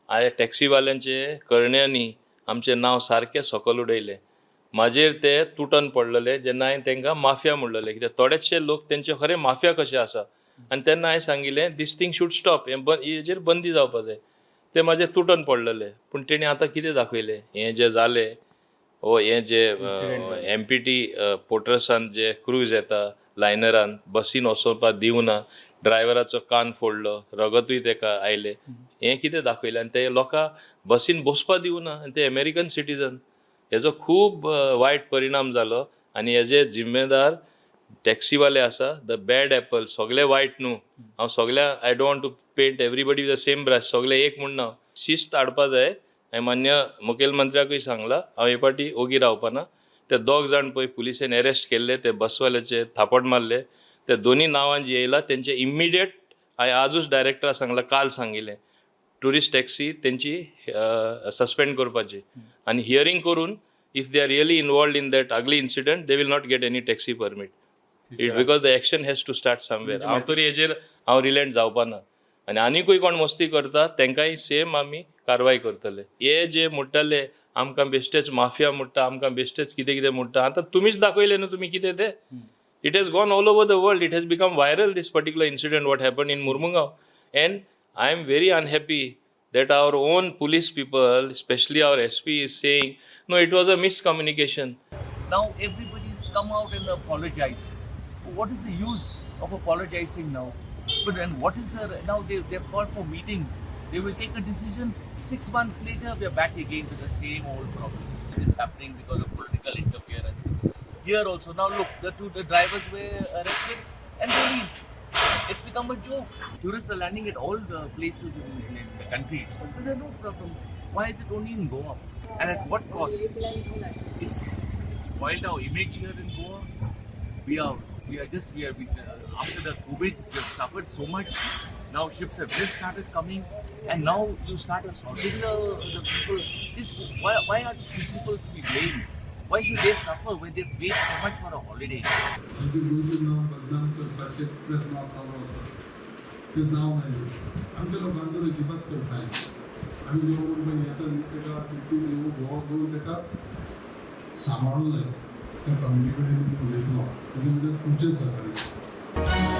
हांवें टॅक्सीवाल्यांचे करण्यांनी आमचें नांव सारकें सकल उडयलें. म्हाजेर ते तुटन पडलेले जेन्ना हांवें तांकां माफिया म्हणलेलें, कित्याक थोडेचशे लोक तेंचे खरें माफिया कशे आसा. आनी तेन्ना हांवें सांगिल्लें, this thing should stop, हें बंद, हेजेर बंदी जावपा जाय. ते म्हाजे तुटन पडलेले. पूण तेणी आतां कितें दाखयलें, हें जें जालें ओ हें जे एमपीटी पोर्टर्सान जे क्रूज येता लायनरान बसीन वचोवपाक दिवना, ड्रायव्हराचो कान फोडलो, रगतूय तेका आयलें, हें कितें दाखयलें? आनी ते लोकां बसीन बसपा दिवना आनी ते अमेरिकन सिटीजन. हेजो खूब वायट परिणाम जालो आनी हेजे जिम्मेदार टॅक्सीवाले आसा, the bad Apple. सगळे वायट न्हू, हांव सगळ्या, I don't to paint everybody with the same brush, सगळे एक म्हूण ना. शिस्त हाडपा जाय. हांवें मान्य मुखेलमंत्र्याकूय सांगलां, हांव हे फावटी ओगी रावपाना. ते दोग जाण पळय पुलिसेन अरेस्ट केल्ले, ते बसवाल्याचे थापट मारले, ते दोनी नांवां जी येयला तेंचे इमिडिएट, हांवें आजूच डायरेक्टराक सांगलां, काल सांगिल्लें, ट्युरिस्ट टॅक्सी तेंची सस्पेंड करपाची आनी हियरींग करून if they are really involved in that ugly incident, they will not get any taxi permit it, because the action has to start somewhere. हांव तरी हेजेर हांव रिलेंट जावपाना आनी आनिकूय कोण मस्ती करता तांकांय सेम आमी कारवाय करतले. हे जे म्हणटाले आमकां बेश्टेच माफिया म्हणटा, आमकां बेश्टेच कितें कितें म्हणटा, आतां तुमीच दाखयलें न्हू तुमी कितें तें. It has gone all over the world. It has become viral, this particular incident what happened in Murmugao. And I am very unhappy that our own police people, especially our SP, is saying, "No, it was a miscommunication." Now everybody's come out and apologized. What is the use of apologizing now? But then what is the, now they've called for meetings. They will take a decision. 6 months later, we're back again to the same old problem. It's happening because of political interference. Here also, now look, the two the drivers were arrested and released. It's become a joke. Tourists are landing at all the places in the country. But there's no problem. Why is it only in Goa? And at what cost? It's spoiled our image here in Goa. We are just we are we, after the COVID we have suffered so much. Now ships have just started coming, and now you start assaulting the people. This why are these people to be blamed? Why should they suffer when they paid so much for a holiday? आमचे गोंयचें नांव बदनाम करपाचे प्रयत्न चालू आसा, ते जावंक जायना. आमच्या लोकांक तर अजिबात करता. आमी जेवण पळय येता न्ही, ताका तितून येवन गोवा करून ताका सांबाळूंक जाय. त्या कमिटी कडेन उलयतलो, ताचे भितर तुमचें सहकार्य.